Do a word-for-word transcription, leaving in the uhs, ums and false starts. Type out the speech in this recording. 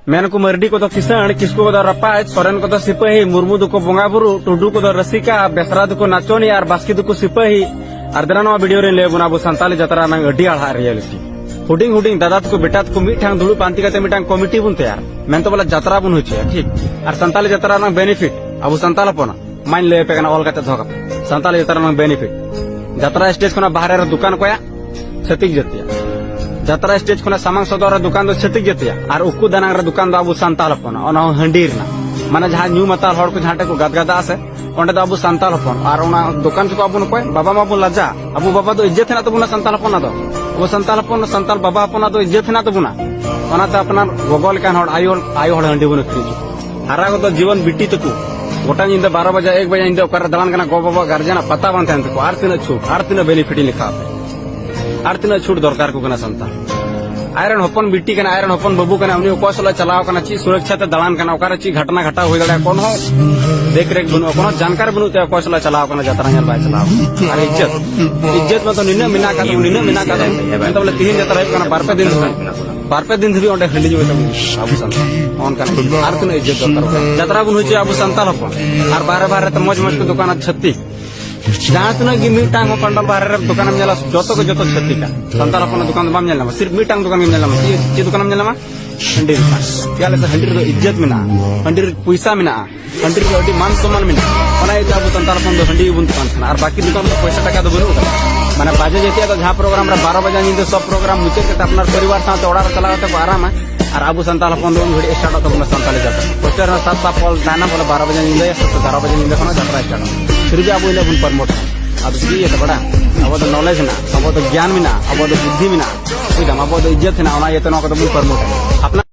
ᱢᱮᱱᱟᱠᱚ ᱢᱟᱹᱨᱰᱤ ᱠᱚᱫᱚ ᱠᱤᱥᱟᱹᱬ, ᱠᱤᱥᱠᱩ ᱠᱚᱫᱚ ᱨᱟᱯᱟᱡᱽ, ᱥᱚᱨᱮᱱ ᱠᱚᱫᱚ ᱥᱤᱯᱟᱹᱦᱤ, ᱢᱩᱨᱢᱩ ᱫᱚᱠᱚ ᱵᱚᱸᱜᱟ ᱵᱩᱨᱩ, ᱴᱩᱰᱩ ᱠᱚᱫᱚ ᱨᱟᱹᱥᱤᱠᱟ, ᱵᱮᱥᱨᱟ ᱫᱚᱠᱚ ᱱᱟᱪᱚᱱᱤᱭᱟᱹ ᱟᱨ ᱵᱟᱥᱠᱮ ᱫᱚᱠᱚ ᱥᱤᱯᱟᱹᱦᱤ᱾ ᱟᱨ ᱫᱮᱞᱟ ᱱᱚᱣᱟ ᱵᱷᱤᱰᱤᱭᱳ ᱨᱮᱧ ᱞᱟᱹᱭ ᱟᱵᱚᱱᱟ ᱟᱵᱚ ᱥᱟᱱᱛᱟᱞᱤ ᱡᱟᱛᱨᱟ ᱨᱮᱱᱟᱜ ᱟᱹᱰᱤ ᱟᱲᱦᱟᱜ ᱨᱤᱭᱮᱞᱤᱴᱤ᱾ ᱦᱩᱰᱤᱧ ᱦᱩᱰᱤᱧ ᱫᱟᱫᱟ ᱛᱟᱠᱚ ᱵᱮᱴᱟ ᱛᱟᱠᱚ ᱢᱤᱫᱴᱟᱝ ᱫᱩᱲᱩᱵ ᱯᱟᱱᱛᱮ ᱠᱟᱛᱮ ᱢᱤᱫᱴᱟᱝ ᱠᱚᱢᱤᱴᱤ ᱵᱚᱱ ᱛᱮᱭᱟᱨ, ᱢᱮᱱᱛᱮ ᱵᱚᱞᱮ ᱡᱟᱛᱨᱟ ᱵᱚᱱ ᱦᱚᱪᱚᱭᱟ, ᱴᱷᱤᱠ? ᱟᱨ ᱥᱟᱱᱛᱟᱞᱤ ᱡᱟᱛᱨᱟ ᱨᱮᱱᱟᱜ ᱵᱮᱱᱤᱯᱷᱤᱴ ᱟᱵᱚ ᱥᱟᱱᱛᱟᱞ ᱦᱚᱯᱚᱱᱟᱜ ᱢᱟᱧ ᱞᱟᱹᱭ ᱟᱯᱮ ᱠᱟᱱᱟ, ᱚᱞ ᱠᱟᱛᱮ ᱫᱚᱦᱚ ᱠᱟᱜ ᱯᱮ᱾ ᱥᱟᱱᱛᱟᱞᱤ ᱡᱟᱛᱨᱟ ᱨᱮᱱᱟᱜ ᱵᱮᱱᱤᱯᱷᱤᱴ, ᱡᱟᱛᱨᱟ ᱥᱴᱮᱡᱽ ᱠᱷᱚᱱᱟᱜ ᱵᱟᱦᱨᱮ ᱨᱮ ᱫᱚᱠᱟᱱ ᱚᱠᱚᱭᱟᱜ? ᱪᱷᱟᱹᱛᱤᱠ ᱡᱟᱹᱛᱤᱭᱟᱜ᱾ ᱡᱟᱛᱨᱟ ᱥᱴᱮᱡᱽ ᱠᱷᱚᱱᱟᱜ ᱥᱟᱢᱟᱝ ᱥᱚᱫᱚᱨ ᱨᱮ ᱫᱚᱠᱟᱱ ᱫᱚ ᱪᱷᱟᱹᱛᱤᱠ ᱡᱟᱹᱛᱤᱭᱟᱜ, ᱟᱨ ᱩᱠᱩ ᱫᱟᱱᱟᱝ ᱨᱮ ᱫᱚᱠᱟᱱ ᱫᱚ ᱟᱵᱚ ᱥᱟᱱᱛᱟᱞ ᱦᱚᱯᱚᱱᱟᱜ, ᱚᱱᱟ ᱦᱚᱸ ᱦᱟᱺᱰᱤ ᱨᱮᱱᱟᱜ᱾ ᱢᱟᱱᱮ ᱡᱟᱦᱟᱸ ᱧᱩ ᱢᱟᱛᱟᱞ ᱦᱚᱲ ᱠᱚ ᱡᱟᱦᱟᱸ ᱴᱷᱮᱡ ᱠᱚ ᱜᱟᱫᱜᱟᱫᱟᱜᱼᱟ ᱥᱮ, ᱚᱸᱰᱮ ᱫᱚ ᱟᱵᱚ ᱥᱟᱱᱛᱟᱞ ᱦᱚᱯᱚᱱ᱾ ᱟᱨ ᱚᱱᱟ ᱫᱚᱠᱟᱱ ᱪᱚ ᱠᱚ ᱟᱵᱚ ᱚᱠᱚᱭ? ᱵᱟᱵᱟ ᱢᱟᱵᱚᱱ ᱞᱟᱡᱟ᱾ ᱟᱵᱚ ᱵᱟᱵᱟ ᱫᱚ ᱤᱡᱽᱡᱚᱛ ᱦᱮᱱᱟᱜ ᱛᱟᱵᱚᱱᱟ ᱥᱟᱱᱛᱟᱞ ᱦᱚᱯᱚᱱᱟᱜ ᱫᱚ᱾ ᱟᱵᱚ ᱥᱟᱱᱛᱟᱞ ᱦᱚᱯᱚᱱ, ᱥᱟᱱᱛᱟᱞ ᱵᱟᱵᱟ ᱦᱚᱯᱚᱱᱟᱜ ᱫᱚ ᱤᱡᱽᱡᱚᱛ ᱦᱮᱱᱟᱜ ᱛᱟᱵᱚᱱᱟ᱾ ᱚᱱᱟᱛᱮ ᱟᱯᱱᱟᱨ ᱜᱚᱜᱚ ᱞᱮᱠᱟᱱ ᱦᱚᱲ, ᱟᱭᱳ, ᱟᱭᱳ ᱦᱚᱲ ᱦᱟᱺᱰᱤ ᱵᱚᱱ ᱟᱹᱠᱷᱨᱤᱧ ᱦᱚᱪᱚ ᱠᱚᱣᱟ᱾ ᱦᱟᱨᱟ ᱜᱚᱫᱚᱜ ᱡᱤᱵᱚᱱ ᱵᱤᱴᱤ ᱛᱟᱠᱚ ᱜᱚᱴᱟ ᱧᱤᱫᱟᱹ ᱵᱟᱨᱚ ᱵᱟᱡᱟ, ᱮᱠ ᱵᱟᱡᱟ ᱧᱤᱫᱟᱹ ᱚᱠᱟᱨᱮ ᱫᱟᱬᱟᱱ ᱠᱟᱱᱟ, ᱜᱚ ᱵᱟᱵᱟ ᱜᱟᱨᱡᱮᱱᱟᱜ ᱯᱟᱛᱟ ᱵᱟᱝ ᱛᱟᱦᱮᱱ ᱛᱟᱠᱚᱣᱟ᱾ ᱟᱨ ᱛᱤᱱᱟᱹᱜ ᱪᱷᱩᱴ, ᱟᱨ ᱛᱤᱱᱟᱹᱜ ᱵᱮᱱᱤᱯᱷᱤᱴ ᱤᱧ ᱞᱮᱠᱷᱟ ᱟᱯᱮ? ᱟᱨ ᱛᱤᱱᱟᱹᱜ ᱪᱷᱩᱴ ᱫᱚᱨᱠᱟᱨ ᱠᱚ ᱠᱟᱱᱟ ᱥᱟᱱᱛᱟᱲ? ᱟᱡᱨᱮᱱ ᱦᱚᱯᱚᱱ ᱵᱤᱴᱤ ᱠᱟᱱᱟ, ᱟᱡᱨᱮᱱ ᱦᱚᱯᱚᱱ ᱵᱟᱹᱵᱩ ᱠᱟᱱᱟ, ᱩᱱᱤ ᱚᱠᱚᱭ ᱥᱟᱞᱟᱜ ᱪᱟᱞᱟᱣ ᱠᱟᱱᱟ, ᱪᱮᱫ ᱥᱩᱨᱚᱠᱪᱷᱟ ᱛᱮ ᱫᱟᱬᱟᱱ ᱠᱟᱱᱟ, ᱚᱠᱟᱨᱮ ᱪᱮᱫ ᱜᱷᱟᱴᱱᱟ ᱜᱷᱟᱴᱟᱣ ᱦᱩᱭ ᱫᱟᱲᱮᱭᱟᱜᱼᱟ, ᱠᱳᱱᱳ ᱫᱮᱠ ᱨᱮᱠ ᱵᱟᱹᱱᱩᱜᱼᱟ, ᱠᱳᱱᱳ ᱡᱟᱱᱠᱟᱨ ᱵᱟᱹᱱᱩᱜ ᱛᱟᱭᱟ, ᱚᱠᱚᱭ ᱥᱟᱞᱟᱜ ᱪᱟᱞᱟᱣ ᱠᱟᱱᱟ, ᱡᱟᱛᱨᱟ ᱧᱮᱞ ᱵᱟᱭ ᱪᱟᱞᱟᱣ ᱠᱟᱱᱟ᱾ ᱟᱨ ᱤᱡᱽᱡᱚᱛ, ᱤᱡᱽᱡᱚᱛ ᱢᱟᱛᱚ ᱱᱤᱱᱟᱹᱜ ᱢᱮᱱᱟᱜ ᱟᱠᱟᱫ ᱛᱟᱵᱚᱱᱟ, ᱱᱤᱱᱟᱹᱜ ᱢᱮᱱᱟᱜ ᱟᱠᱟᱫ ᱛᱟᱵᱚᱱᱟ, ᱢᱮᱱᱛᱮ ᱵᱚᱞᱮ ᱛᱤᱦᱤᱧ ᱡᱟᱛᱨᱟ ᱦᱩᱭᱩᱜ ᱠᱟᱱᱟ, ᱵᱟᱨ ᱯᱮ ᱫᱤᱱ ᱫᱷᱟᱹᱵᱤᱡ, ᱵᱟᱨ ᱯᱮ ᱫᱤᱱ ᱫᱷᱟᱹᱵᱤᱡ ᱚᱸᱰᱮ ᱦᱟᱺᱰᱤ ᱧᱩ ᱠᱟᱛᱮ ᱵᱚᱱ ᱟᱵᱚ ᱥᱟᱱᱛᱟᱲ᱾ ᱚᱱᱠᱟᱱ ᱟᱨ ᱛᱤᱱᱟᱹᱜ ᱤᱡᱽᱡᱚᱛ ᱫᱚᱨᱠᱟᱨ? ᱡᱟᱛᱨᱟ ᱵᱚᱱ ᱦᱩᱭ ᱦᱚᱪᱚᱭᱟ ᱟᱵᱚ ᱥᱟᱱᱛᱟᱲ ᱦᱚᱯᱚᱱ, ᱟᱨ ᱵᱟᱦᱨᱮ ᱵᱟᱦᱨᱮ ᱛᱮ ᱢᱚᱡᱽ ᱢᱚᱡᱽ ᱠᱚ ᱫᱚᱠᱟᱱᱟ ᱪᱷᱟᱹᱛᱤᱠ᱾ ᱡᱟᱦᱟᱸ ᱛᱤᱱᱟᱹᱜ ᱜᱮ ᱢᱤᱫᱴᱟᱝ ᱦᱚᱸ ᱯᱟᱱᱰᱚᱵ ᱵᱟᱦᱨᱮ ᱨᱮ ᱫᱚᱠᱟᱱᱮᱢ ᱧᱮᱞᱟ, ᱡᱚᱛᱚ ᱜᱮ ᱡᱚᱛᱚ ᱪᱷᱟᱹᱛᱤᱠᱟ᱾ ᱥᱟᱱᱛᱟᱲ ᱦᱚᱯᱚᱱᱟᱜ ᱫᱚᱠᱟᱱ ᱫᱚ ᱵᱟᱢ ᱧᱮᱞ ᱧᱟᱢᱟ, ᱥᱤᱨᱯ ᱢᱤᱫᱴᱟᱝ ᱫᱚᱠᱟᱱ ᱜᱮᱢ ᱧᱮᱞ ᱧᱟᱢᱟ᱾ ᱪᱮᱫ, ᱪᱮᱫ ᱫᱚᱠᱟᱱᱮᱢ ᱧᱮᱞ ᱧᱟᱢᱟ? ᱦᱟᱺᱰᱤ ᱫᱚᱠᱟᱱ᱾ ᱪᱮᱫᱟᱜ ᱥᱮ ᱦᱟᱺᱰᱤ ᱨᱮᱫᱚ ᱤᱡᱽᱡᱚᱛ ᱢᱮᱱᱟᱜᱼᱟ, ᱦᱟᱺᱰᱤ ᱨᱮ ᱯᱚᱭᱥᱟ ᱢᱮᱱᱟᱜᱼᱟ, ᱦᱟᱺᱰᱤ ᱨᱮᱫᱚ ᱟᱹᱰᱤ ᱢᱟᱱ ᱥᱚᱱᱢᱟᱱ ᱢᱮᱱᱟᱜᱼᱟ᱾ ᱚᱱᱟ ᱤᱭᱟᱹᱛᱮ ᱟᱵᱚ ᱥᱟᱱᱛᱟᱲ ᱦᱚᱯᱚᱱ ᱫᱚ ᱦᱟᱺᱰᱤ ᱜᱮᱵᱚᱱ ᱫᱚᱠᱟᱱ ᱠᱟᱱᱟ, ᱟᱨ ᱵᱟᱹᱠᱤ ᱫᱚᱠᱟᱱ ᱫᱚ ᱯᱚᱭᱥᱟ ᱴᱟᱠᱟ ᱫᱚ ᱵᱟᱹᱱᱩᱜ ᱟᱠᱟᱫᱟ᱾ ᱢᱟᱱᱮ ᱵᱟᱡᱮ ᱡᱟᱹᱛᱤᱭᱟᱜ ᱫᱚ ᱡᱟᱦᱟᱸ ᱯᱨᱳᱜᱨᱟᱢ ᱨᱮ ᱵᱟᱨᱚ ᱵᱟᱡᱮ ᱧᱤᱫᱟᱹ ᱥᱚᱵ ᱯᱨᱳᱜᱨᱟᱢ ᱢᱩᱪᱟᱹᱫ ᱠᱟᱛᱮ ᱟᱯᱱᱟᱨ ᱯᱚᱨᱤᱵᱟᱨ ᱥᱟᱶᱛᱮ ᱚᱲᱟᱜ ᱨᱮ ᱪᱟᱞᱟᱣ ᱠᱟᱛᱮ ᱠᱚ ᱟᱨᱟᱢᱟ, ᱟᱨ ᱟᱵᱚ ᱥᱟᱱᱛᱟᱲ ᱦᱚᱯᱚᱱ ᱫᱚ ᱩᱱ ᱜᱷᱟᱹᱲᱤᱡ ᱥᱴᱟᱨᱴᱚᱜ ᱛᱟᱵᱚᱱᱟ ᱥᱟᱱᱛᱟᱲᱤ ᱡᱟᱛᱨᱟ᱾ ᱯᱨᱚᱪᱟᱨ ᱦᱚᱸ ᱥᱟᱛ ᱥᱟᱛ ᱯᱚᱞ ᱛᱟᱭᱱᱚᱢ ᱵᱚᱞᱮ ᱵᱟᱨᱚ ᱵᱟᱡᱮ ᱧᱤᱫᱟᱹ ᱥᱟᱛ ᱮᱜᱟᱨᱚ ᱵᱟᱡᱮ ᱧᱤᱫᱟᱹ ᱠᱷᱚᱱᱟᱜ ᱡᱟᱛᱨᱟ ᱥᱴᱟᱨᱴᱚᱜᱼᱟ᱾ ᱯᱷᱤᱨ ᱵᱷᱤ ᱟᱵᱚ ᱤᱱᱟᱹᱜ ᱵᱚᱱ ᱯᱨᱢᱳᱴ ᱠᱟᱱᱟ᱾ ᱟᱫᱚ ᱪᱮᱫ ᱤᱭᱟᱹᱛᱮ ᱵᱟᱲᱟ? ᱟᱵᱚ ᱫᱚ ᱱᱚᱞᱮᱡᱽ ᱦᱮᱱᱟᱜᱼᱟ, ᱟᱵᱚ ᱫᱚ ᱵᱩᱫᱽᱫᱷᱤ ᱢᱮᱱᱟᱜᱼᱟ, ᱟᱵᱚ ᱫᱚ ᱤᱡᱽᱡᱚᱛ ᱦᱮᱱᱟᱜᱼᱟ, ᱚᱱᱟ ᱤᱭᱟᱹᱛᱮ ᱱᱚᱣᱟ ᱠᱚᱫᱚ ᱵᱚᱱ ᱯᱨᱢᱳᱴ ᱠᱟᱱᱟ᱾ ᱟᱯᱱᱟᱨ